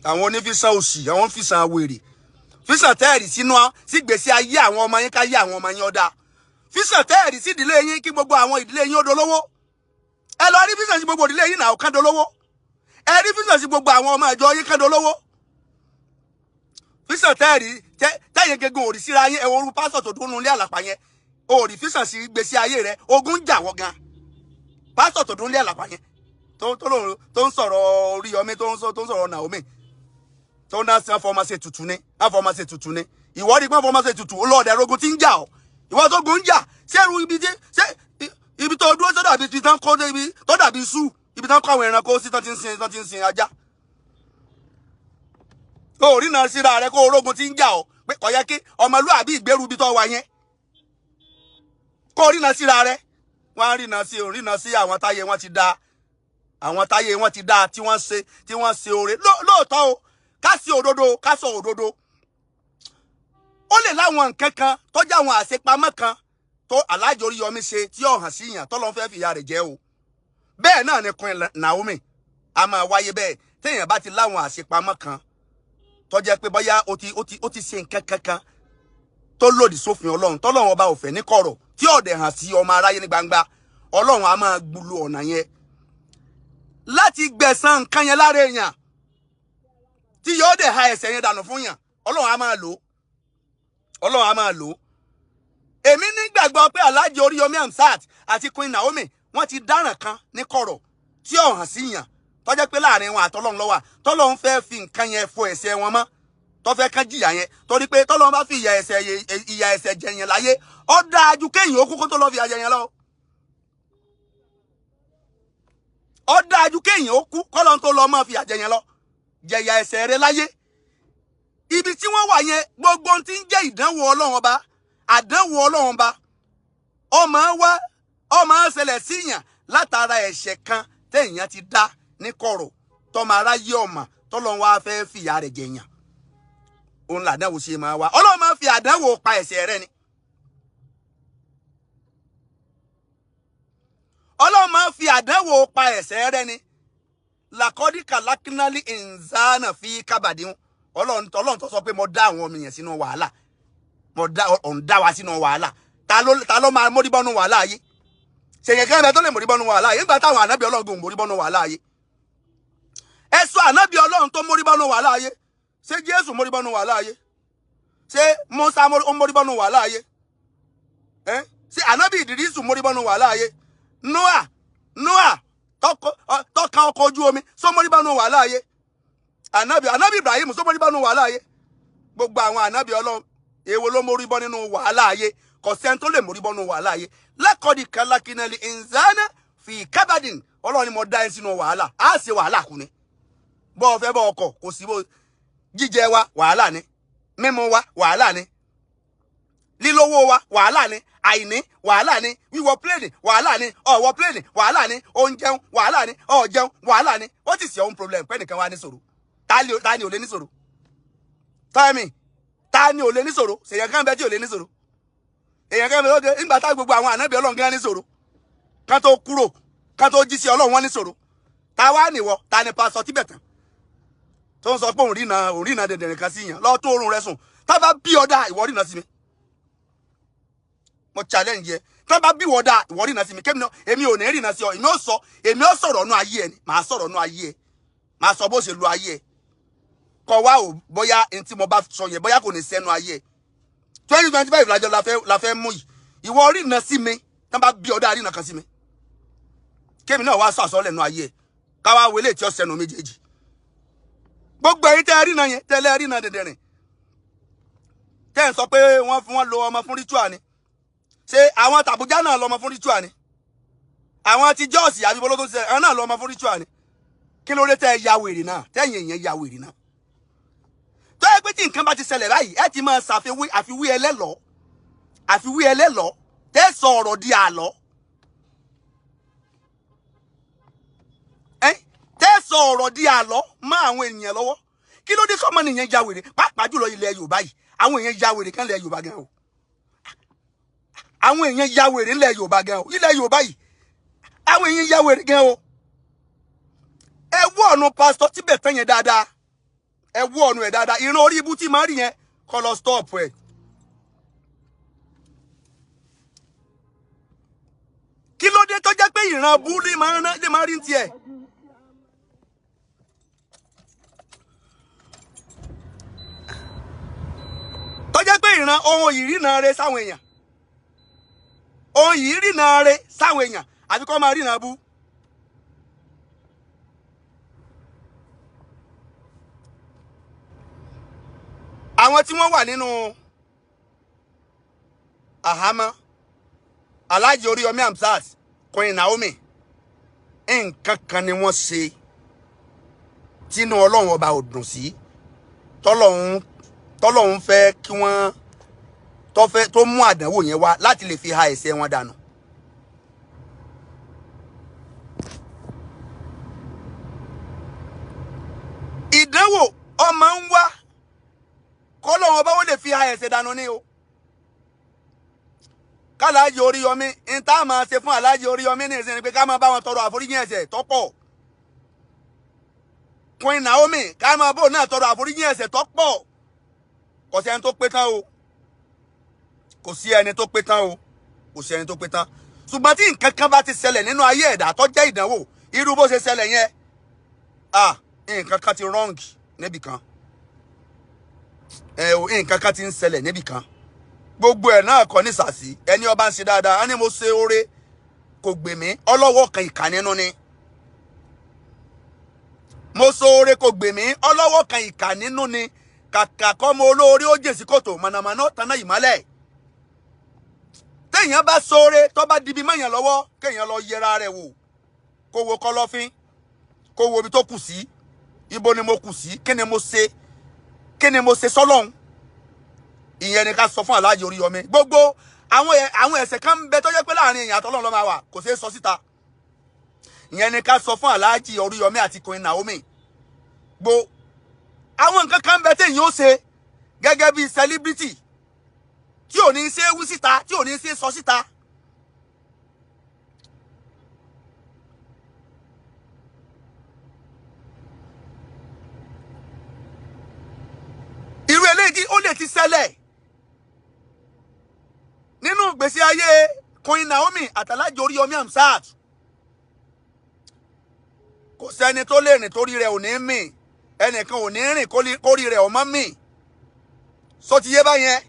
àwọn onífísàn òsì, àwọn físàn wèrè, físàn tẹ́ẹ̀rì sínú sígbèsí ayé àwọn ọmọ yín, káyé àwọn ọmọ yín ọ̀dà, físàn tẹ́ẹ̀rì sí ìdílé yín kí gbogbo àwọn ìdílé yín ó dolówó. Ẹ lọ rí físàn sí gbogbo ìdílé yín náà kán dolówó. Ẹ rí físàn sí gbogbo àwọn ọmọ ìjọ yín kán dolówó. Físàn tẹ́ẹ̀rì tẹ́yìn gẹ́gẹ́ òrì síra yín. Ẹ wo orú pásítọ̀ tó dúró nílé àlàpà yẹn, òrì físàn sí gbèsè ayé rẹ, ogun jà wọ́ gan. Pásítọ̀ tó dúró nílé àlàpà yẹn tó ń sọ̀rọ̀ Oríyọmí, tó ń sọ̀rọ̀ Naomi, tó ń dá sí àfọmọṣe tutù ni, àfọmọṣe tutù ni. Ìwọ rí pé àfọmọṣe tutù olóòdẹ rogun tí ń jà ọ́, ìwọ tó gun ń jà. Ṣé irú ibi tí ṣé ibi tó dúró tó dàbí ibi tán kó ibi tó dàbí sú, ibi tán kó àwọn ẹranko sí tán ti ń sin ajá. Ó rí náà síra rẹ kó orógun tí ń jà ọ́ pé kò yẹ kí ọmọlúàbí ìgbérú ibi tó wà yẹn, kó rí náà síra rẹ. Wọ́n á rí náà sí orí náà sí àwọn táyé wọn ti da, àwọn táyé wọn ti dá, tí wọ́n ṣe oore lóòótọ́ o. Ká sí òdodo, ká sọ òdodo. Ó lè láwọn nǹkan kan tó jẹ́ àwọn àṣepamọ́ kan tó Alhaji Oríyọmí ṣe tí ó hàn sí yàn tọ́lọ́n fẹ́ fìyà rẹ̀ jẹ o. Bẹ́ẹ̀ náà ni Queen Naomi a máa wáyé bẹ́ẹ̀. Téèyàn bá ti láwọn àṣepamọ́ kan tó jẹ́ pé bóyá ó ti ṣe nǹkan kankan tó lòdì sófin Ọlọ́run, tọ́lọ́run ọba ò fẹ́ ní kọ̀rọ̀, tí ó dẹ̀ hàn sí ọmọ aráyé ní gbangba, Ọlọ́run a máa gbulu ọ̀nà yẹn láti gbẹ̀san nǹkan yẹn lára èèyàn tí yóò dẹ̀ ha ẹ̀ṣẹ̀ yẹn dànù fún yàn. Ọlọ́run á máa lò ó, Ọlọ́run á máa lò ó. Èmi nígbàgbọ́ pé Alhaji Oríyọmí Hamzat àti Queen Naomi wọ́n ti dáràn kan ní kọ̀rọ̀ tí ó hàn sí yàn, tó jẹ́ pé láàrin wọn àtọlọ́run ló wà, tọ́lọ́run fẹ́ fi nǹkan yẹn fọ ẹ̀ṣẹ̀ wọn mọ́, tó fẹ́ kán jìyà yẹn, torí pé tọ́lọ́run bá fi ìyà ẹ̀ṣẹ̀ jẹ yẹn láyé, ó dáa ju kéèyàn ó kú kó tó lọ fi ìyà jẹ yẹn lọ. Ó dáa ju kéèyàn ó kú kọ́lọ́n tó lọ máa fi ìyà jẹ yẹn lọ, jẹ̀yà ẹ̀ṣẹ̀ rẹ láyé. Ibi tí wọ́n wà yẹn, gbogbo ohun tí ń jẹ́ ìdánwò Ọlọ́run ọba, àdánwò Ọlọ́run ọba, ó máa wá, ó máa ṣẹlẹ̀ síyàn látara ẹ̀ṣẹ̀ kan téèyàn ti dá ní kọ̀rọ̀, tọmọ aráyé ọmọ, tọ́lọ́run wá fẹ́ fìyà rẹ̀ jẹ̀yàn. Òun làdánwò ṣe máa wá. Ọlọ́run máa fi àdánwò pa ẹ̀ṣẹ̀ rẹ ni. Ọlọ́run máa fi àdánwò pa ẹ̀ṣẹ̀ rẹ ni. Làkọ́dí kàlákínálì ìnzánà fi kábàdíhùn. Ọlọ́run tó sọ pé mo dá àwọn ọmọ yẹn sínú wàhálà, mo dá òun dá wa sínú wàhálà. Ta ló máa mórí bọ́nú wàhálà yìí? Ṣèyàn kan bẹ tó lè mórí bọ́nú wàhálà yìí nígbà táwọn ànábì Ọlọ́run gùn mórí bọ́nú wàhálà yìí. Ẹ sọ ànábì Ọlọ́run tó mórí bọ́nú wàhálà yìí. Ṣé Jésù mórí bọ́nú wàhálà yìí? Ṣé Mùsá mórí bọ́nú wàhálà yìí? Ṣé ànábì Ìdírísù mórí bọ́nú wàhálà yìí? Noah tọ́ka ọkọ̀ ojú omi sọ mórí bọ́nú wàhálà yìí? Ànábì Ibrahim sọ mórí bọ́nú wàhálà yìí? Gbogbo àwọn ànábì Ọlọ́run èwo ló mórí bọ́ nínú wàhálà ayé? Kò sẹ́ni tó lè mórí bọ́ nínú wàhálà ayé. Lẹ́kọ̀ọ́dì kálákínẹ́lì ìnzánà fi kábàdìn. Ọlọ́run ni mo dá ẹ sínú wàhálà. Á ṣe wàhálà kù ni. Bọ́ ọ fẹ́ bọ́ ọkọ̀ kò sí bó. Jíjẹ wa wàhálà ni, mímu wa wàhálà ni, lílówó wa wàhálà ni, àìní wàhálà ni, wíwọ pléènì wàhálà ni, ọ̀wọ́ pléènì wàhálà ni, oúnjẹun wàhálà ni, ọ̀jẹun wàhálà ni. What is your own problem? Pẹ́nìkan wa ní sọ̀rọ̀. Ta ni ò lè ní sọ̀rọ̀? Tell me. Ta ni ò lè ní sọ̀rọ̀? Ṣèyàn kan bẹ tí ò lè ní sọ̀rọ̀? Èyàn kan bẹ lóde nígbà tá gbogbo àwọn ànábì Ọlọ́run gan ní sọ̀rọ̀, kán tó kúrò, kán tó jí sí Ọlọ́run wọn ní sọ̀rọ̀. Ta wá nìwọ? Ta ni pásọ Tíbẹ̀tàn tó ń sọ pé òun rìnà dẹ̀dẹ̀rẹ̀ kan sí yàn? Lọ tó oorun rẹ sùn. Tá bá bí ọ̀dà ìwọ rìnà sí mi. Mo challenge yẹ. Tá bá bí ọ̀dà ìwọ rìnà sí mi. Kémi náà èmi ò ní rìnà sí ọ. Èmi ò sọ̀rọ̀ nú ayé ẹ ni. Màá sọ̀rọ̀ nú ayé ẹ. Màá sọ bó ṣe lu ayé ẹ. Kọ wá o bóyá n tí mo bá sọ yẹn bóyá kò ní sẹ́nu ayé ẹ. 2025 lájọ la fẹ́ mú yìí. Ìwọ rìnà sí mi. Tá bá bí ọ̀dà rìnà kan sí mi. Kémi náà wá sọ àsọlẹ̀ nú ayé ẹ. Káwá wọlé tí ó sẹ́nu méjèèjì. Gbogbo ẹ̀yin tẹ́ rìnà yẹn, tẹ́lẹ̀ rìnà dẹ̀dẹ̀rìn. Tẹ́ ń sọ pé wọ́n fún wọn lo ọmọ fún ritual ni. Ṣé àwọn tàbújá náà lọmọ fún ritual ni? Àwọn ti Jọ́ọ̀sì àbí bolo tó ń ṣe àwọn náà lọmọ fún ritual ni. Kí ló dé tẹ́ ya wèrè náà? Tẹ́yìn èèyàn ya wèrè náà. Tó yẹ pé tí nǹkan bá ti ṣẹlẹ̀ báyìí, ẹ ti máa ṣàfiwé àfiwé ẹlẹ́lọ́. Àfiwé ẹlẹ́lọ́. Tẹ́ sọ ọ̀rọ̀ di àlọ́. Tẹ́ sọ ọ̀rọ̀ di àlọ́ mọ́ àwọn ènìyàn lọ́wọ́. Kí ló dé sọ́mọ nìyẹn ya wèrè? Pàápàá jùlọ ilẹ̀ Yorùbá yìí. Àwọn èèyàn ya wèrè kan ilẹ̀ Yorùbá gan o. Àwọn èèyàn ya wèrè ilẹ̀ Yorùbá gan o. Ilẹ̀ Yorùbá yìí. Àwọn èèyàn ya wèrè gan o. Ẹ wọ́ ọ̀nà pásítọ̀ Tíbẹ̀tàn yẹn dáadáa. Ẹ wọ́ ọ̀nà ẹ̀ dáadáa. Ìran orí ibú tí màá rí yẹn kọ́ lọ stop ẹ̀. Kí ló dé tó jẹ́ pé ìran bú lè máa rí tiẹ̀? Tó jẹ́ pé ìran ohun ìrìnà rẹ sáwọn èèyàn. Ohun ìrìnà rẹ sáwọn èèyàn àbí kọ́ máa rìnà bú. Àwọn tí wọ́n wà nínú àhámọ́ Alhaji Oríyọmí Hamzat, Queen Naomi, nǹkan kan ni wọ́n ṣe tínú Ọlọ́run ọba ò dùn sí, tọ́lọ́hun fẹ́ kí wọ́n tó mú àdánwò yẹn wá láti lè fi ha ẹ̀ṣẹ̀ wọn dànù. Ìdánwò ọmọ ń wá kọ́lọ́hun ọba ó lè fi ha ẹ̀ṣẹ̀ dànù ni o. Kálàájì Oríyọmí ń tá a máa ṣe fún Alhaji Oríyọmí ní ìsinmi pé ká máa bá wọn tọrọ àforíjì ẹ̀ṣẹ̀ tó pọ̀. Queen Naomi ká máa bò náà tọrọ àforíjì ẹ̀ṣẹ̀ tó pọ̀. Kò sí ẹni tó pé tán o. Kò sí ẹni tó pé tán o. Kò sí ẹni tó pé tán. Ṣùgbọ́n tí nǹkan kan bá ti ṣẹlẹ̀ nínú ayé ẹ̀dá tó jẹ́ ìdánwò, irú bó ṣe ṣẹlẹ̀ yẹn, nǹkan kan ti wrong níbì kan. Nǹkan kan ti ń ṣẹlẹ̀ níbì kan. Gbogbo ẹ̀ náà kọ́ ní sàsí. Ẹni ọba ń ṣe dáadáa, á ní mo ṣe oore kò gbè mí, ọlọ́wọ́ kan ìkà nínú ni. Mo ṣe oore kò gbè mí, ọlọ́wọ́ kan ìkà nínú ni. Kàkà kọ́ mo olóore ó jèsí kòtò, mọ̀nàmọ́ná taná ìmọ́lẹ̀. Téèyàn bá ṣoore tó bá dibi mọ́yàn lọ́wọ́, kéèyàn lọ yẹra rẹ̀ wò. Kó wo kọ́lọ́fín, kó wo ibi tó kù sí, ibo ni mo kù sí, kí ni mo ṣe, kí ni mo ṣe sọ́lọ́hun. Ìyẹn ni ká sọ fún Alhaji Oríyọmí. Gbogbo àwọn ẹ̀ṣẹ̀ kan ń bẹ tó jẹ́ pé láàrin èèyàn àtọlọ́run ló máa wà, kò ṣeé sọ síta. Ìyẹn ni ká sọ fún Alhaji Oríyọmí àti Queen Naomi. Àwọn nǹkan kan ń bẹ téèyàn ó ṣe Gẹ́gẹ́ bí celebrity tí ò ní ṣe wí síta, tí ò ní ṣe sọ síta. Irú eléyìí ó lè ti ṣẹlẹ̀ nínú ìgbésí ayé Queen Naomi àtàlájì Oríyọmí Hamzat. Kò sẹ́ni tó lè rìn torí rẹ̀ ò ní mì, ẹnìkan ò ní rìn kórí rẹ̀ ò mọ́ mì. Sọ ti yé báyẹn.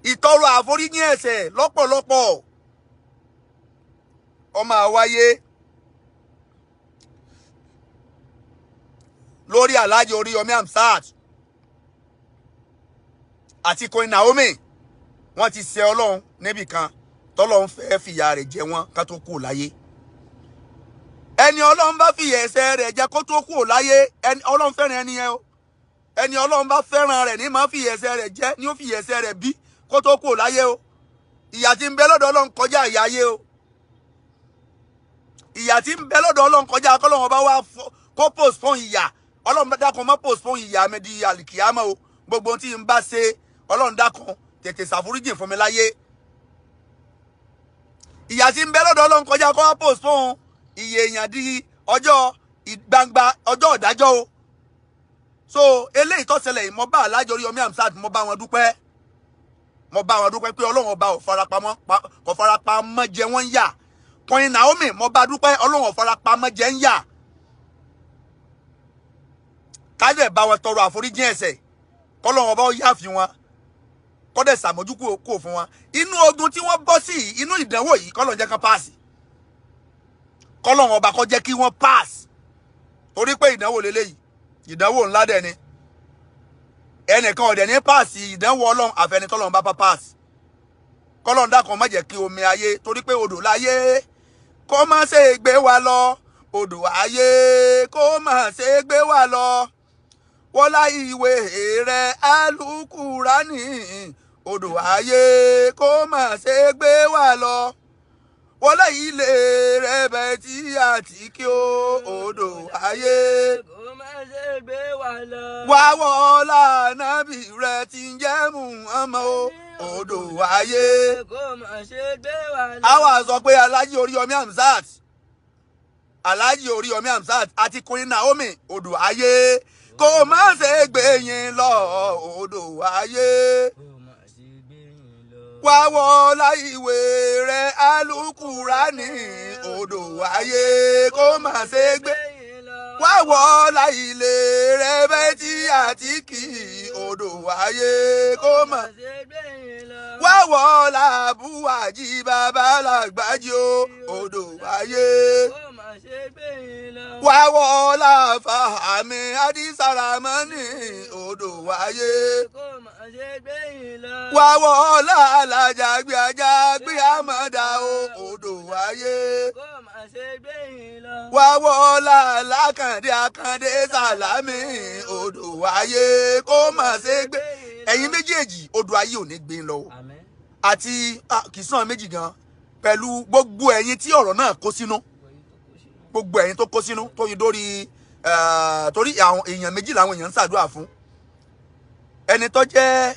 Ìtọrọ àforíjì ẹ̀ṣẹ̀ lọ́pọ̀lọpọ̀ ó máa wáyé lórí Alhaji Oríyọmí Hamzat àti Queen Naomi. Wọ́n ti ṣe Ọlọ́run níbì kan tọ́lọ́run fẹ́ fìyà rẹ̀ jẹ wọ́n ká tó kú láyé. Ẹni Ọlọ́run bá fìyà ẹ̀ṣẹ̀ rẹ̀ jẹ kó tó kú láyé, ẹni Ọlọ́run fẹ́ràn ẹni yẹn o. Ẹni Ọlọ́run bá fẹ́ràn rẹ̀ ní máa fìyà ẹ̀ṣẹ̀ rẹ̀ jẹ, ní ó fìyà ẹ̀ṣẹ̀ rẹ̀ bí kó tó kú láyé o. Ìyà tí ń bẹ lọ́dọ̀ Ọlọ́run kọjá ìyà ayé o. Ìyà tí ń bẹ lọ́dọ̀ Ọlọ́run kọjá kọ́lọ́run bá wá kó postpone ìyà. Ọlọ́run dákun má postpone ìyà mi di àlìkìyámọ̀ o. Gbogbo ohun tí ń bá ṣe, Ọlọ́run dákun tètè ṣàforíjì fún mi láyé. Ìyà tí ń bẹ lọ́dọ̀ Ọlọ́run kọjá kó wá postpone iye èèyàn di ọjọ́ gbangba ọjọ́ ìdájọ́ o. So eléyìí tó ṣẹlẹ̀ yìí, mo bá Alhaji Oríyọmí Hamzat, mo bá wọn dúpẹ́, mo bá wọn dúpẹ́ pé Ọlọ́run ọba ò farapamọ́, kò farapamọ́ jẹ wọ́n ń yà. Queen Naomi, mo bá dúpẹ́, Ọlọ́run ò farapamọ́ jẹ ń yà. Kájọ̀ ẹ̀ bá wọn tọrọ àforíjì ẹ̀ṣẹ̀, kọ́lọ́run ọba ó yáàfin wọn, kọ́dẹ̀ sàmójúkú kò fún wọn. Inú ogun tí wọ́n bọ́ sí, inú ìdánwò yìí, kọ́lọ́run jẹ́ kán páàsì, kọ́lọ́run ọba kó jẹ́ kí wọ́n páàsì. Torí pé ìdánwò lélẹ́yìí, ìdánwò ńlá dẹ̀ ni. Ẹnìkan ọ̀dẹ̀ ní páàsì ìdánwò Ọlọ́run àfẹnitọ́lọ́run bá páàsì. Kọ́lọ́run dákun má jẹ́ kí omi ayé, torí pé odò láyé kó má ṣe gbé wa lọ, odò ayé kó má ṣe gbé wa lọ. Wọ́lá ìwé rẹ̀ Àlùkùránì, odò ayé kó má ṣe gbé wa lọ. Wọ́lá ilé rẹ̀ bẹ̀ tí àti kí o, odò ayé kó má ṣe gbé wa lọ. Wá wọ́lá nábì rẹ̀ tí ń jẹ́ Muhammad o, odò ayé kó má ṣe gbé wa lọ. Àwa sọ pé Alhaji Oríyọmí Hamzat, Alhaji Oríyọmí Hamzat àti Queen Naomi, odò ayé kó má ṣe gbé yín lọ, odò ayé kó má ṣe gbé yín lọ. Wá wọlá ìwé rẹ̀ Àlùkùránì, odò ayé kó má ṣe gbé. Yín lọ. Wá wọlá ilé rẹ̀ bẹ́tí àti kì í, odò ayé kó má ṣe gbé yín lọ. Wá wọlá búwájì bàbá làgbájì o, odò ayé. Kó má ṣe gbé yín lọ. Wá wọlá fàmì àdìsáramọ́nì, odò ayé. Kó má ṣe gbé yín lọ. Wá wọlá alájà gbé ajá gbé àmọ́dá o, odò ayé. Kó má ṣe gbé yín lọ. Wá wọlá alákàndé akàndé sàlámì, odò ayé kó má ṣe gbé. Ẹ̀yin méjèèjì, odò ayé ò ní gbé lọ o. Àmín. Àti kìsàn méjì gan pẹ̀lú gbogbo ẹ̀yin tí ọ̀rọ̀ náà kó sínú, gbogbo ẹ̀yin tó kó sínú tó yí dórí torí àwọn èèyàn méjì làwọn èèyàn ń ṣàdúrà fún. Ẹni tó jẹ́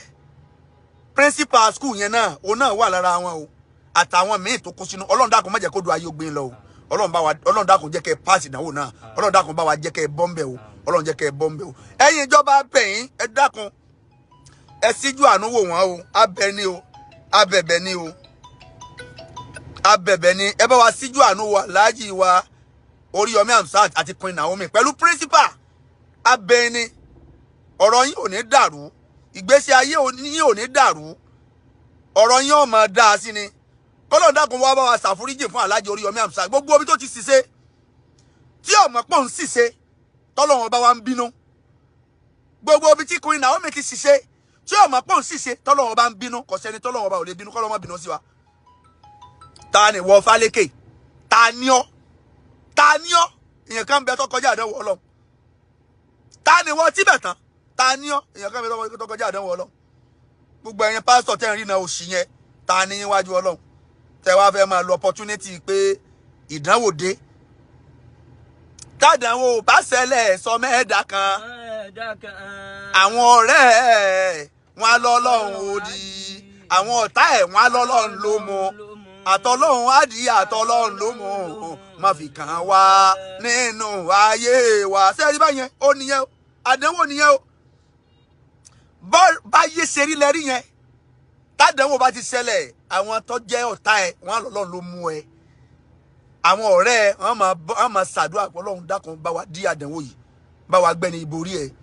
principal school yẹn náà, òun náà wà lára wọn o, àtàwọn míì tó kó sínú. Ọlọ́run dákun má jẹ́ kó do ayé ogbin lọ o. Ọlọ́run bá wa, Ọlọ́run dákun jẹ́ kẹ́ ẹ pass ìdánwò náà. Ọlọ́run dákun bá wa jẹ́ kẹ́ ẹ bọ́m̀bẹ̀ o. Ọlọ́run jẹ́ kẹ́ ẹ bọ́m̀bẹ̀ o. Ẹ̀yin ìjọba abẹ̀yìn, ẹ dákun, ẹ síjú àánú wò wọ́n o. Abẹ ni o, abẹ̀bẹ̀ ni o, abẹ̀bẹ̀ ni. Ẹ bá wa síjú àánú wa Alhaji wa Oríyọmí Hamzat àti Queen Naomi pẹ̀lú principal. Abẹ ni, ọ̀rọ̀ yín ò ní dàrú, ìgbésí ayé yín ò ní dàrú, ọ̀rọ̀ yín ò máa dáa sí ni. Kọ́lọ́run dákun wá bá wa ṣàforíjì fún Alhaji Oríyọmí Hamzat gbogbo omi tó ti ṣiṣẹ́ tí ọmọ pọ̀ ń ṣiṣẹ́ tọ́lọ́run bá wa ń bínú, gbogbo omi tí Queen Naomi ti ṣiṣẹ́ tí ọmọ pọ̀ ń ṣiṣẹ́ tọ́lọ́run bá ń bínú. Kò sẹ́ni tọ́lọ́run bá ò lè bínú, kọ́lọ́run má bínú sí wa. Ta ni wọ Fálékè? Ta ni ọ́? Ta ni ọ́? Èèyàn kan bẹ tó kọjá àdánwò Ọlọ́run. Ta ni wọ́n tíbẹ̀ tán? Ta ni ọ́? Èèyàn kan bẹ tó kọjá àdánwò Ọlọ́run. Gbogbo ẹ̀yin pásítọ̀ tẹ́ ń rí náà òṣì yẹn, ta ni níwájú Ọlọ́run? Tẹ́ wá fẹ́ máa lo opportunity pé ìdánwò dé. Tádànwò bá ṣẹlẹ̀ sọ mẹ́ẹ̀dá kan. Dákan. Àwọn ọ̀rẹ́ ẹ̀ wọn á lọ́lọ́run òdì, àwọn ọ̀tá ẹ̀ wọn á lọ́lọ́run ló mú. Àtọlọ́run á di àtọlọ́run ló mú, má fi kàn wá nínú ayé wa. Sẹ́ẹ̀rí báyẹn? Ó nìyẹn o, àdánwò nìyẹn o. Báyé ṣe rí lẹ́rí yẹn, tádánwò bá ti ṣẹlẹ̀, àwọn tó jẹ́ ọ̀tá ẹ̀ wọ́n á lọ́lọ́run ló mú ẹ. Àwọn ọ̀rẹ́ ẹ wọ́n máa ṣàdúrà pé Ọlọ́run dákun bá wa dí àdánwò yìí, bá wa gbẹ́ni ìborí ẹ.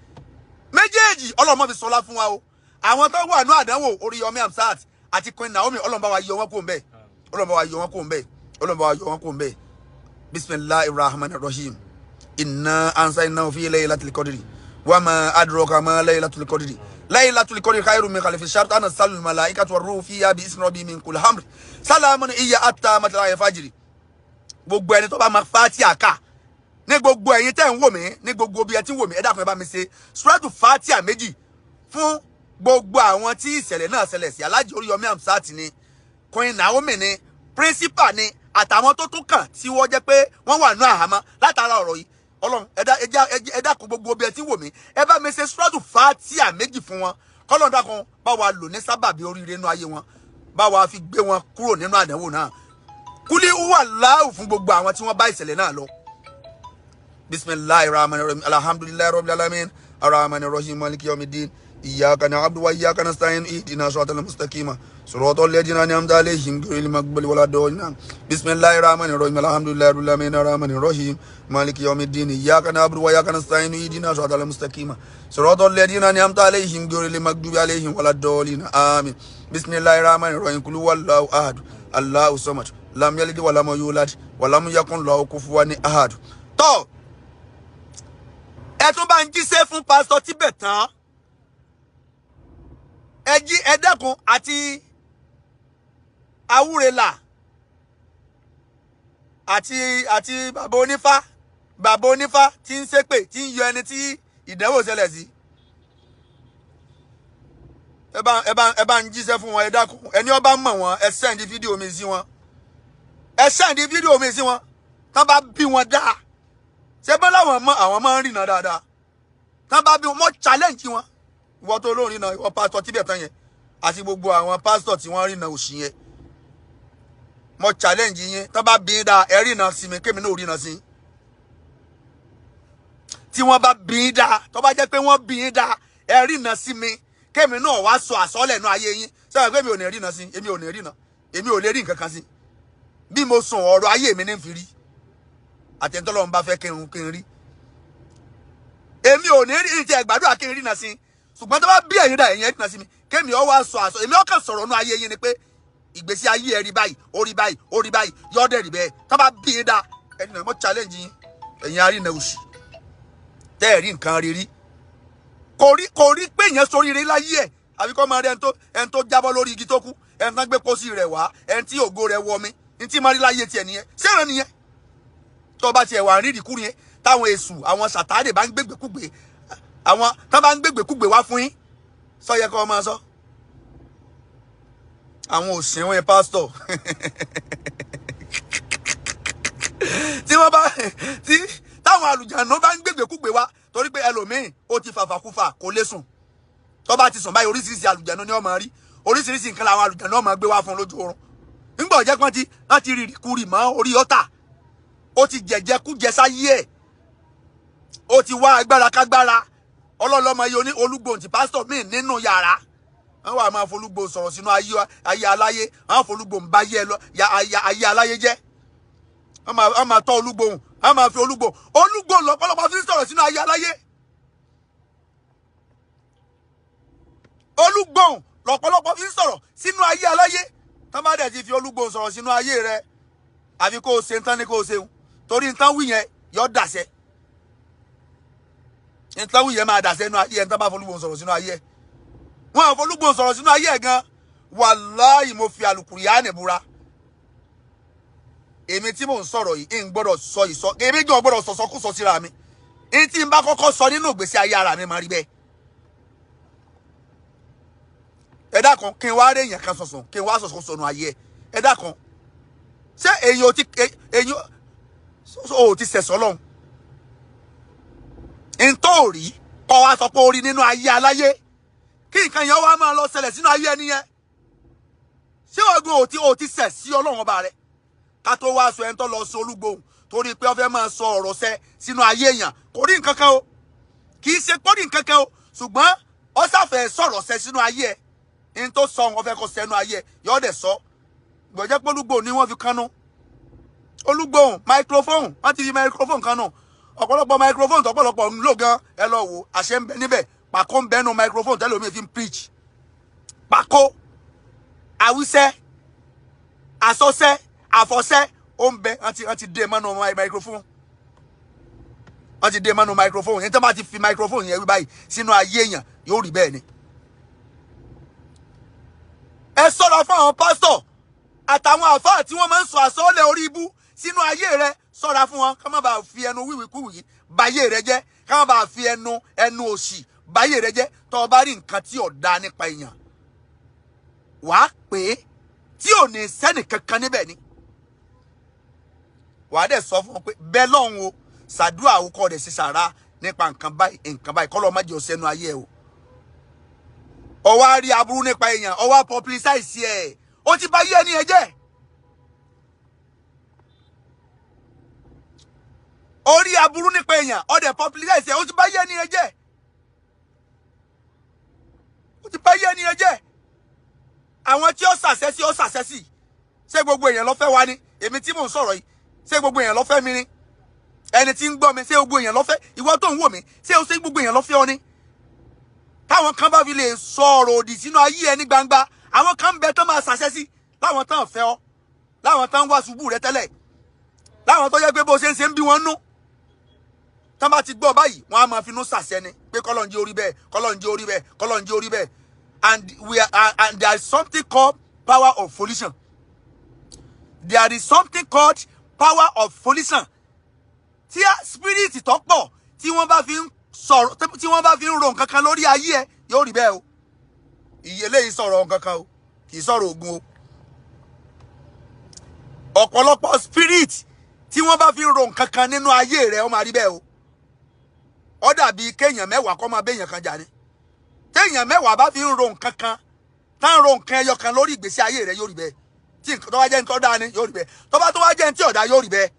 Méjèèjì Ọlọ́run má fi sọlá fún wa o. Àwọn tó wà ní àdánwò, Oríyọmí Hamzat àti Queen Naomi, Ọlọ́run bá wa yọ wọn kó ń bẹ̀, Ọlọ́run bá wa yọ wọn kó ń bẹ̀, Ọlọ́run bá wa yọ wọn kó ń bẹ̀. Bismillahir rahmanir rahim. Inna anzalnahu fi laylatil qadri wa ma adraka ma laylatul qadri. Laylatul qadri khayrun min alfi shahr. Tanazzalul malaikatu warruhu fiha bi izni rabbihim min kulli amri. Salamun hiya hatta matla'il fajri. Gbogbo ẹni tó bá máa Fatiha kà, ní gbogbo ẹ̀yin tẹ́ ń wò mí, ní gbogbo bí ẹ ti ń wò mí, ẹ dákun, ẹ bá mi ṣe suratu Fatiha 2 fún gbogbo àwọn tí ìṣẹ̀lẹ̀ náà ṣẹlẹ̀ sí. Alhaji Oríyọmí Hamzat ni, Queen Naomi ni, principal ni, àtàwọn tó tún kàn tí wọ́n jẹ́ pé wọ́n wà ní àhámọ́ látara ọ̀rọ̀ yìí. Ọlọ́run, ẹ dákun, gbogbo bí ẹ ti ń wò mí, ẹ bá mi ṣe suratu Fatiha 2 fún wọn, kọ́lọ́n dákun bá wa lò ní sábàbí oríire nínú ayé wọn, bá wa fi gbé wọn kúrò nínú àdánwò náà. Kúlí wà láàrú fún gbogbo àwọn tí wọ́n bá ìṣẹ̀lẹ̀ náà lọ. Bismillahir rahmanir rahim. Alhamdulillahi rabbil alamin. Arrahmanir rahim. Maliki yawmiddin. Iyyaka na'budu wa iyyaka nasta'in. Ihdina siratal mustaqim. Siratal ladzina an'amta alayhim ghayril maghdubi waladdallin. Bismillahir rahmanir rahim. Alhamdulillahi rabbil alamin. Arrahmanir rahim. Maliki yawmiddin. Iyyaka na'budu wa iyyaka nasta'in. Ihdina siratal mustaqim. Siratal ladzina an'amta alayhim ghayril maghdubi alayhim waladdallin. Amin. Bismillahir rahmanir rahim. Qul huwallahu ahad. Allahu samad. Lam yalid wa lam yulad wa lam yakun lahu kufuwan ahad. Tó, ẹ tún bá ń jíṣẹ́ fún pásítọ̀ Tíbẹ̀tán, ẹ jí, ẹ dẹ́kun, àti Awúrẹ́là àti bàbá onífá, bàbá onífá tí ń ṣépè, tí ń yọ ẹni tí ìdánwò ṣẹlẹ̀ sí. Ẹ bá ń jíṣẹ́ fún wọn, ẹ dákun. Ẹni ó bá mọ̀ wọ́n, ẹ send fídíò mi sí wọn, ẹ send fídíò mi sí wọn. Tán bá bí wọn dáa, ṣé bá láwọn mọ àwọn máa ń rìnà dáadáa, tán bá bí wọn, mọ challenge wọn. Ìwọ tó lóun rìnà, ìwọ pásítọ̀ Tíbẹ̀tán yẹn àti gbogbo àwọn pásítọ̀ tí wọ́n rìnà òṣì yẹn, mo challenge yín. Tán bá bí yín dáa, ẹ rìnà sí mi, kémi náà rìnà sí yín. Tí wọ́n bá bí yín dáa, tó bá jẹ́ pé wọ́n bí yín dáa, ẹ rìnà sí mi, kémi náà wá sọ àsọ́lẹ̀ nú ayé yín. Sẹ́wọ̀n pé mi ò ní rìnà sí? Èmi ò ní rìnà, èmi ò lè rí nǹkan kan sí. Bí mo sùn, ọ̀rọ̀ ayé mi ní fi rí àtẹ̀ntọ́lọ́run bá fẹ́ kí n rí. Èmi ò ní rí ìtẹ̀ gbàdúrà kí n rìnà sí, ṣùgbọ́n tó bá bí ẹ̀yin dà, ẹ̀yin rìnà sí mi, kémi ọ wá sọ àsọ. Èmi ọkàn sọ̀rọ̀ nú ayé yín ni pé ìgbésí ayé ẹ rí báyìí, ó rí báyìí, ó rí báyìí, yọ́dẹ̀ rí bẹ́ẹ̀. Tó bá bí yín dá, ẹni náà, mo challenge yín. Ẹ̀yin arínà òṣì tẹ́ ẹ̀ rí nǹkan rí rí, kò rí pé èèyàn soríire láyé ẹ̀, àbí kọ́ máa rí ẹni tó jábọ́ lórí igi tó kú, ẹni tán gbé pósí rẹ̀ wá, ẹni tí ògo rẹ̀ wọ mi, ní tí máa rí láyé tiẹ̀ nìyẹn. Ṣé ìran nìyẹn? Tó bá tiẹ̀ wà rírì kúrú yẹn, táwọn èṣù, àwọn sàtáàdì bá ń gbégbèkúgbè, àwọn tán bá ń gbégbèkúgbè wá fún yín, sọ yẹ kọ́ ọ máa sọ àwọn òsínwó pásítọ̀ tí wọ́n bá tí táwọn àlùjànnú bá ń gbégbèkúgbè wá, torí pé ẹlòmíín ó ti fàfàkúfà, kò lè sùn. Tó bá ti sùn báyìí, oríṣiríṣi àlùjànnú ni ó máa rí, oríṣiríṣi nǹkan làwọn àlùjànnú ó máa gbé wá fún un lójú oorun. Nígbà ọ̀jẹ̀ kan tí wọ́n ti rìrì kurì mọ́ orí ọ̀tà, ó ti jẹ̀jẹ̀ kújẹ sáyé ẹ̀, ó ti wá agbára kágbára. Ọlọ́lọ́mọ yìí oní olúgbòhùn tí pásítọ̀ míì nínú yàrá, wọ́n wà máa folúgbòhùn sọ̀rọ̀ sínú ayé aláyé, wọ́n folúgbòhùn bá ayé ẹ lọ ayé aláyé jẹ́. Wọ́n máa tọ́ olúgbòhùn, wọ́n máa fi olúgbòhùn lọ́pọ̀lọpọ̀ fi ń sọ̀rọ̀ sínú ayé aláyé. Olúgbòhùn lọ́pọ̀lọpọ̀ fi ń sọ̀rọ̀ sínú ayé aláyé. Tán bá dẹ̀ ti fi olúgbòhùn sọ̀rọ̀ sínú ayé rẹ, àfi kó o ṣe ntán ní kó o ṣeun, torí ntán wí yẹn yọ dàṣẹ, ntán wí yẹn máa dàṣẹ nínú ayé ẹ. Ntán bá folúgbòhùn sọ̀rọ̀ sínú ayé ẹ, wọn à folúgbòhùn sọ̀rọ̀ sínú ayé ẹ gan. Wàláhì, mo fi àlùkùránì búra, èmi tí mò ń sọ̀rọ̀ yìí ń gbọ́dọ̀ sọ ìsọ, èmi gan gbọ́dọ̀ sọ̀sọ́kúsọ síra mi. Ní tí n bá kọ́kọ́ sọ nínú ìgbésí ayé ara mi, máa rí bẹ́ẹ̀. Ẹ dákun, kí n wá rí èèyàn kan sọ̀sọ̀, kí n wá sọ̀sọ̀ sọ̀nù ayé ẹ. Ẹ dákun, ṣé èèyàn ò ti èèyàn ò ti sẹ̀sọ́ lọ́hùn ntọ́ ò rí? Kọ́ wa sọ pé orí nínú ayé aláyé, kí nǹkan yẹn wá máa lọ ṣẹlẹ̀ sínú ayé ẹni yẹn. Ṣé ọgbọ́n ò ti ṣẹ̀ sí Ọlọ́run ọba rẹ? Ká tó wá sọ ẹni tó lọ sọ Olúgbòhùn torí pé ó fẹ́ máa sọ ọ̀rọ̀ ṣẹ sínú ayé èèyàn. Kò rí nǹkan kan o, kì í ṣe pé ó rí nǹkan kan o, ṣùgbọ́n ó ṣàfẹ́ sọ̀rọ̀ ṣẹ sínú ayé ẹ̀. Ní tó sọ wọn fẹ́ kó sẹ́nu ayé ẹ̀, yọ́ dẹ̀ sọ. Gbọ̀jẹ́ pé Olúgbòhùn ni wọ́n fi kánú. Olúgbòhùn microphone, wọ́n ti fi microphone kánú. Ọ̀pọ̀lọpọ̀ microphone tọ́pọ̀lọpọ̀ ń lò gan, ẹ lọ wò, àṣẹ ń bẹ níbẹ̀. Pàkó ń bẹnu microphone tẹ́lẹ̀ omi fi ń preach. Pàkó, àwísẹ́, àsọsẹ́, àfọsẹ́, ó ń bẹ. Wọ́n ti dé mọ́nú microphone. Wọ́n ti dé mọ́nú microphone. Yẹn tó bá ti fi microphone yẹn wí báyìí sínú ayé èèyàn, yóò rí bẹ́ẹ̀ ni. Ẹ ṣọ́ra fún àwọn pásítọ̀ àtàwọn àfáà tí wọ́n máa ń sọ àsọọ́lẹ̀ orí ibú sínú ayé rẹ. Ṣọ́ra fún wọn, ká má bàa fi ẹnu wíwìkúwì báyé rẹ jẹ́, ká má bàa fi ẹnu òṣì báyé rẹ jẹ́. Tó o bá rí nǹkan tí ò dáa nípa èèyàn, wàá pè é tí ò ní sẹ́nì kankan níbẹ̀ ni. Wàá dẹ̀ sọ fún wọn pé bẹ́ẹ̀ lọ́hùn o, ṣàdúrà o, kọ́ dẹ̀ ṣe sàrà nípa nǹkan báyìí nǹkan báyìí, kọ́ lọ́ọ́ má jẹ́ ọ̀sẹ́nu ayé ẹ o. Ó wá rí aburú nípa èèyàn, ó wá publicize ẹ̀, ó ti bà ayé ẹni ẹ jẹ́. Ó rí aburú nípa èèyàn, ó dẹ̀ publicize ẹ̀, ó ti bà ayé ẹni ẹ jẹ́. Ó ti bà ayé ẹni ẹ jẹ́. Àwọn tí ó ṣàṣẹ sí, ó ṣàṣẹ sí. Ṣé gbogbo èèyàn ló fẹ́ wa ni? Èmi tí mò ń sọ̀rọ̀ yìí, ṣé gbogbo èèyàn ló fẹ́ mi ni? Ẹni tí ń gbọ́ mi, ṣé gbogbo èèyàn ló fẹ́? Ìwọ tó ń wò mí, ṣé o ṣe gbogbo èèyàn ló fẹ́ ọ ni? Táwọn kan bá fi lè sọ ọ̀rọ̀ òdì sínú ayé ẹ ní gbangba, àwọn kan ń bẹ tán máa ṣàṣẹ sí, láwọn tán fẹ́ ọ, láwọn tán wá ṣubú rẹ tẹ́lẹ̀, láwọn tó yẹ pé bó ṣe ń ṣe ń bí wọn nú. Tán bá ti gbọ́ báyìí, wọ́n á máa finú ṣàṣẹ ni pé kọ́lọ́n jẹ́ orí bẹ́ẹ̀, kọ́lọ́n jẹ́ orí bẹ́ẹ̀, kọ́lọ́n jẹ́ orí bẹ́ẹ̀. And there is something called power of volition. There is something called power of volition. Tí spirit tó pọ̀ tí wọ́n bá fi ń sọ̀rọ̀, tí wọ́n bá fi ń ro nǹkan kan lórí ayé ẹ, yóò rí bẹ́ẹ̀ o. Ìyè lè sọ̀rọ̀ nǹkan kan o, kì í sọ̀rọ̀ ogun o. Ọ̀pọ̀lọpọ̀ spirit tí wọ́n bá fi ń ro nǹkan kan nínú ayé rẹ, ó máa rí bẹ́ẹ̀ o. Ó dàbí kéèyàn mẹ́wàá kó máa béèyàn kan jà ni. Téèyàn mẹ́wàá bá fi ń ro nǹkan kan, tá ń ro nǹkan ẹyọ kan lórí ìgbésí ayé rẹ, yóò rí bẹ́ẹ̀. Tí nǹkan tó bá jẹ́ ní tó dáa ni, yóò rí bẹ́ẹ̀. Tó bá tó wá jẹ́ ní tí ò dáa, yóò rí bẹ́ẹ̀.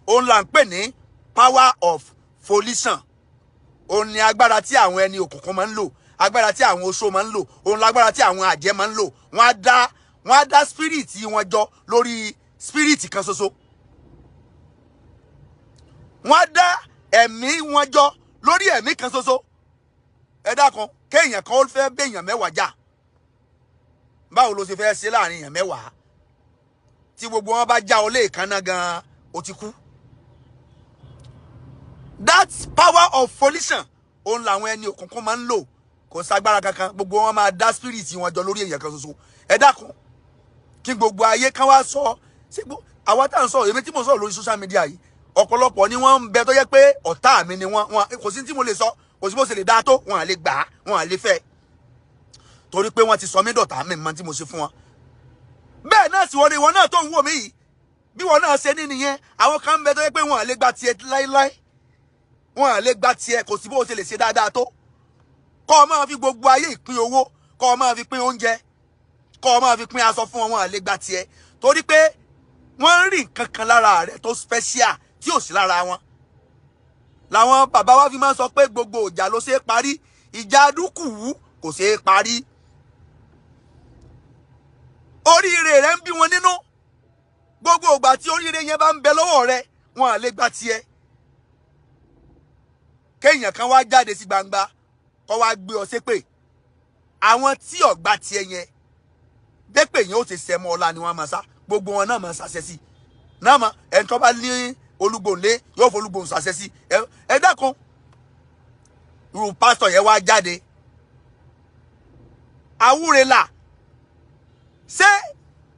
Òun là ń pè ní power of volition. Òun ni agbára tí àwọn ẹni òkùnkùn máa ń lò, agbára tí àwọn oṣó máa ń lò, òun lágbára tí àwọn àjẹ́ máa ń lò. Wọ́n á dá spirit wọn jọ lórí spirit kan ṣoṣo. Wọ́n á dá ẹ̀mí wọn jọ lórí ẹ̀mí kan ṣoṣo. Ẹ dákun, kéèyàn kan ó fẹ́ béèyàn mẹ́wàá jà, báwo ló ṣe fẹ́ ṣe láàrin èèyàn mẹ́wàá? Tí gbogbo wọn bá já ọ léèkánná gan-an, ó ti kú. That power of volition, òun làwọn ẹni òkùnkùn máa ń lò. Kò ságbára kankan, gbogbo wọn máa dá spirit wọn jọ lórí èèyàn kan ṣoṣo. Ẹ dákun, kí gbogbo ayé kan wá sọ, ṣé àwa tá à ń sọ, èmi tí mo sọ̀rọ̀ lórí social media yìí, ọ̀pọ̀lọpọ̀ ni wọ́n ń bẹ tó jẹ́ pé ọ̀tá mi ni wọ́n. Kò sí tí mo lè sọ, kò sí bó ṣe lè dáa tó, wọn à lè gbà á, wọn à lè fẹ́, torí pé wọ́n ti sọ mí dọ̀tá mi mọ tí mo ṣe fún wọn. Bẹ́ẹ̀ náà sì wọ́n ní ìwọ náà tó ń wò mí yìí, bí wọn náà ṣe ní nìyẹn. Àwọn kan ń bẹ tó jẹ́ pé wọn à lè gba tiẹ̀ láíláí, wọn à lè gba tiẹ̀. Kò sí bó ṣe lè ṣe dáadáa tó, kọ́ ọ máa fi gbogbo ayé ìpín owó, kọ́ ọ máa fi pín oúnjẹ, kọ́ ọ máa fi pín aṣọ fún wọn, wọn à lè gba tiẹ̀, torí pé wọ́n ń rí nǹkan kan lára rẹ̀ tó special tí ò sí lára wọn. Làwọn bàbá wa fi máa ń sọ pé gbogbo ìjà ló ṣe é parí, ìjà dúkùú kò ṣe é parí. Oríire rẹ ń bí wọn nínú. Gbogbo ìgbà tí oríire yẹn bá ń bẹ lọ́wọ́ rẹ, wọn à lè gba tiẹ̀. Kéèyàn kan wá jáde sí gbangba kó wá gbé ọ ṣépè, àwọn tí ò gba tiẹ̀ yẹn, dépè yẹn ó ti sẹmọ ọlá ni wọ́n máa sá. Gbogbo wọn náà máa ṣàṣẹ sí náà mọ. Ẹni tó bá ní Olúgbòǹlé yóò fọlúgbòǹ ṣàṣẹ sí. Ẹ dákun, irú pásítọ̀ yẹn wá jáde àwúrelà, ṣé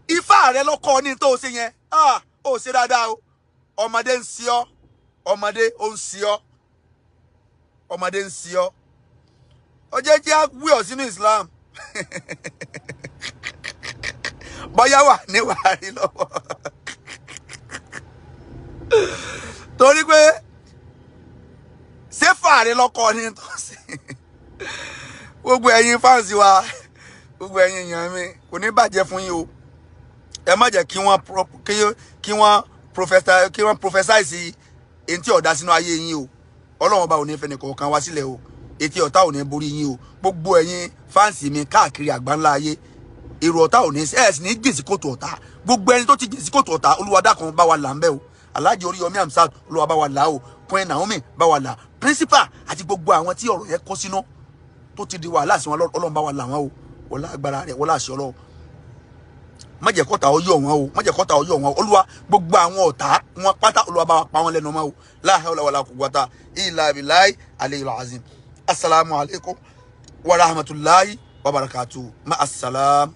ifá rẹ lọkọ ní tó o ṣe yẹn? Ó ṣe dáadáa o. Ọmọdé ń sí ọ, ọmọdé ó ń sí ọ, ọmọdé ń sí ọ. Ọjọ́ jẹ́ wí ọ sínú Islam, bóyá wà ní wàá rí lọ́wọ́, torí pé ṣé fà Bàbá rẹ lọ́kọ ní tó ṣe. Gbogbo ẹ̀yin fans wa, gbogbo ẹ̀yin èèyàn mi, kò ní bàjẹ́ fún yín o. Ẹ má jẹ́ kí wọ́n kí wọ́n professor, kí wọ́n prophesize èyí tí ọ̀dà sínú ayé yín o. Ọlọ́run Ọba ò ní fẹ́ni kọ̀ọ̀kan wá sílẹ̀ o. Etí ọ̀tá ò ní borí yín o. Gbogbo ẹ̀yin fans mi káàkiri àgbáńlá ayé, èrò ọ̀tá ò ní ẹ̀ sì ní jìn sí kòtò ọ̀tá. Gbogbo ẹni tó ti jìn sí kòtò ọ̀tá, Olúwa dákun bá wa là ń bẹ́ o. Alhaji Oríyọmí Hamzat, Olúwa bá wa là o. Queen Naomi, bá wa là. Principal àti gbogbo àwọn tí ọ̀rọ̀ yẹn kó sínú tó ti di wàhálà sí wọn, Ọlọ́run bá wa là wọn o. Wọlá agbára rẹ̀, wọlá àṣẹ Ọlọ́run, má jẹ́ kọ́ta ó yọ̀ wọ́n o, má jẹ́ kọ́ta ó yọ̀ wọ́n o. Olúwa, gbogbo àwọn ọ̀tá wọn pátá, Olúwa bá wa pa wọ́n lẹ́nu mọ́ o. La hawla wala quwwata illa billahi aliyul azim. Asalaamu alaykum wa rahmatulahi wa barakatuh. Ma assalam.